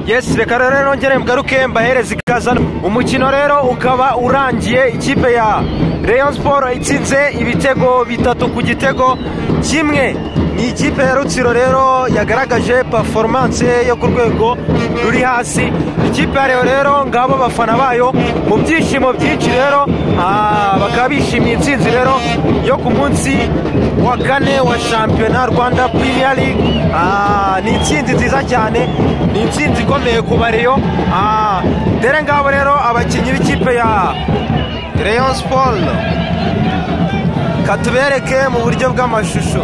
Yes, reka rero nongere mgaruke mbahereze ikaze. Umukino rero ukaba urangiye, ikipe ya Rayon Sport itsinze ibitego 3 ku gitego kimwe. Ni ikipe ya Rutsiro rero yagaragaje performance yo ku rwego ruri hasi. Ikipe ya Rayon rero ngabo bafana bayo mu byishimo byinshi rero, bakaba bishimiye intsinzi rero yo ku munsi wa kane wa shampiyona Rwanda Premier League. Ni intsinzi nziza cyane, ni intsinzi ikomeye ku Rayon. Dore ngabo rero abakinnyi b'ikipe ya Rayon Sport, katubereke mu buryo bw'amashusho.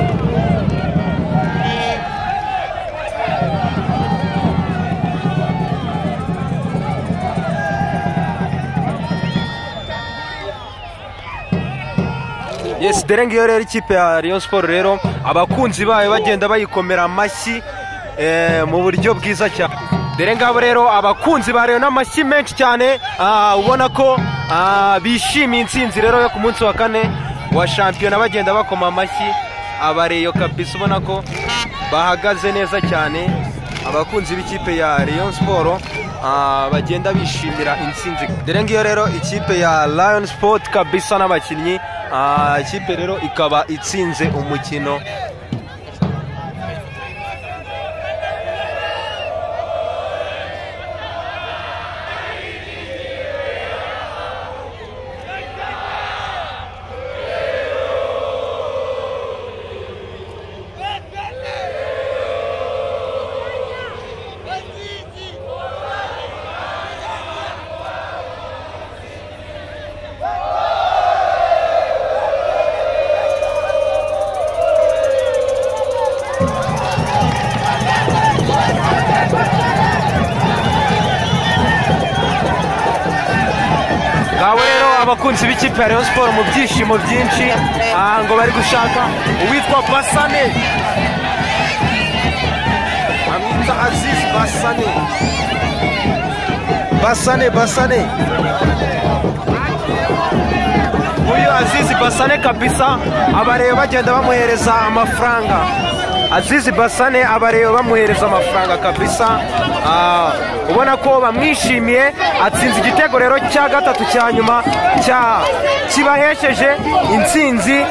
Yes, dore ngiyo rero ikipe ya Rayon Sport rero abakunzi bayo bagenda bayikomera amashyi mu buryo bwiza cyane. Dore ngabo rero abakunzi ba Rayon n'amashyi menshi cyane, ubona ko bishimiye intsinzi rero yo ku munsi wa kane wa shampiyona, bagenda bakoma amashyi abareyo kabisa, ubona ko bahagaze neza cyane. Abakunzi b'ikipe ya Rayon Sport bagenda bishimira intsinzi. Dore ngiyo rero ikipe ya Rayon Sport kabisa n'abakinnyi, ikipe rero ikaba itsinze umukino. Abakunzi b'ikipe ya Rayon Sport mu byishimo byinshi, ngo bari gushaka uwitwa Basane, amwita Aziz Basane, Basane, Basane. Uyu Aziz Basane kabisa abareba bagenda bamuhereza amafaranga. Aziz Basane abareba bamuhereza amafaranga kabisa. Ubona ko bamwishimiye, atsinze igitego rero cya gatatu cya nyuma cya kibahesheje intsinzi,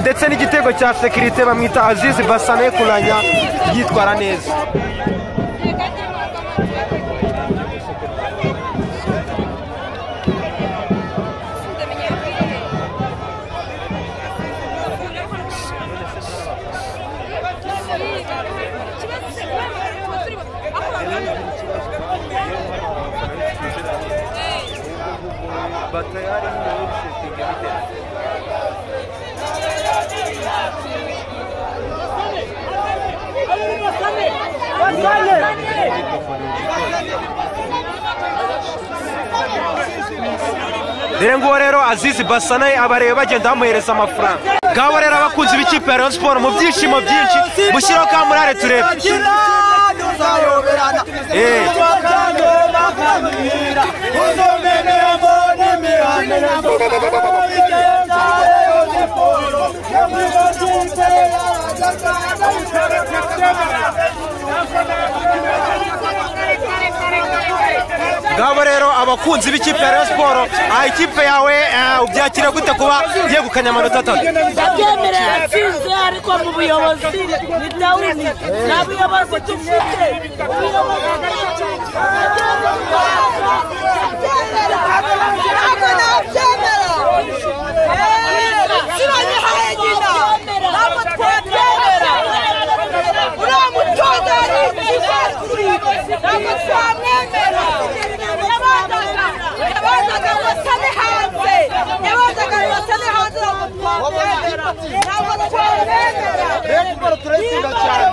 ndetse n'igitego cya sekirite. Bamwita Aziz Basane kuranya yitwara neza. Dore nguwo rero Aziz Basane abareba bagenda bamuhereza amafaranga. Ngabo rero abakunzi b'ikipe ya Rayon Sport mu byishimo byinshi, mushyiraho kamurare turebe. Ngabo rero abakunzi b'ikipe ya Rayon Sport, ikipe yawe ubyakira gute kuba yegukanye amanota 3? Ndabyemera yatsinze, ariko mu buyobozi ni dawuni, nta buyobozi dufite. Ntabwo nabyemera, ntabwo twabyemera. Uriya mutoza ari ikibazo, ntabwo twamwemera. Yabanzaga ngo asane hanze, yabanzaga ngo asane hanze, ntabwo twamwemera, ntabwo twamwemera. Turatsinda cyane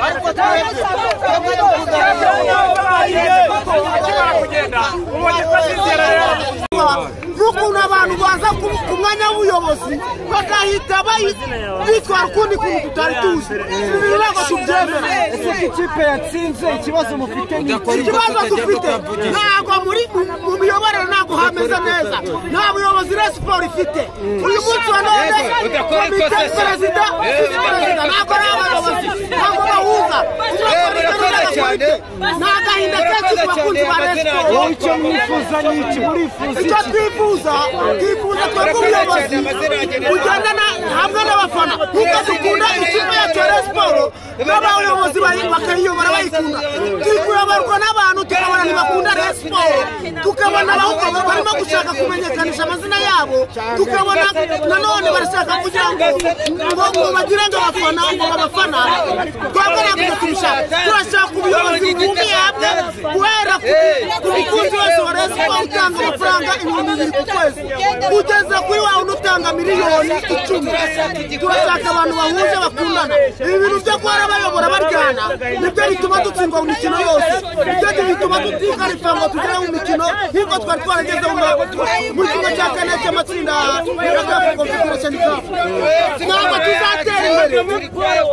ariko n'ukuntu abantu baza ku mwanya w'ubuyobozi bakahita bitwara ukundi kuntu tutari tuzi. Ibi ntabwo tubyemera. Ese ko ikipe yatsinze ikibazo mufite ni iki? Ikibazo dufite ntabwo muri mu miyoborere ntabwo hameze neza, nta buyobozi Rayon Sport ifite. Uyu munsi wa none komite perezida, visi perezida ntabwo ari abayobozi, ntabwo bahuza. bakunzi ba Rayon Sports. Icyo mwifuza ni iki? Murifuza icyo twifuza, twifuza twebwe ubuyobozi bugendana hamwe n'abafana, nk'uko dukunda ikipe yacu ya Rayon Sports n'abayobozi bakayiyobora bayikunda. Turi kuyoborwa n'abantu tukabona ntibakunda Rayon Sports, tukabona ahubwo barimo gushaka kumenyekanisha amazina yabo, tukabona nanone barashaka kugira ngo bagire ngo abafana ngo babafana. Twebwe ntabwo tubishaka, turashaka ubuyobozi bwumviye hamwe guhera ku mukunzi wese wa Rayon Sports utanga amafaranga 2000 ku kwezi kugeza kuri wa wundi utanga 10,000,000. Turashaka abantu bahuje bakundana. Ibi bintu byo guhora bayobora baryana nibyo bituma dutsindwa mu mikino yose, nibyo bituma tutikarifa ngo tugere mu mikino nk'uko twari twarageze muri kimwe cya kane cy'amatsinda ya CAF Confederation Cup. Ntabwo tuzatera imbere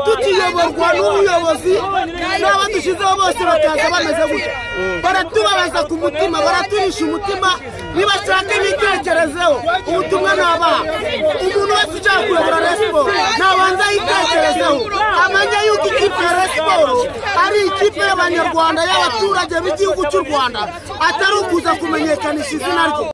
tukiyoborwa n'ubuyobozi n'abo dushyizeho bose bakaza bameze gutya. Baratubabaza ku mutima, baraturisha umutima, nibashaka ibitekerezeho. Ubutumwa nabaha, umuntu wese ushaka kuyobora Rayon Sports nabanza yitekerezeho, amenye yuko ikipe ya Rayon Sports ari ikipe y'Abanyarwanda, y'abaturage b'igihugu cy'u Rwanda, atari ukuza kumenyekanisha izina rye.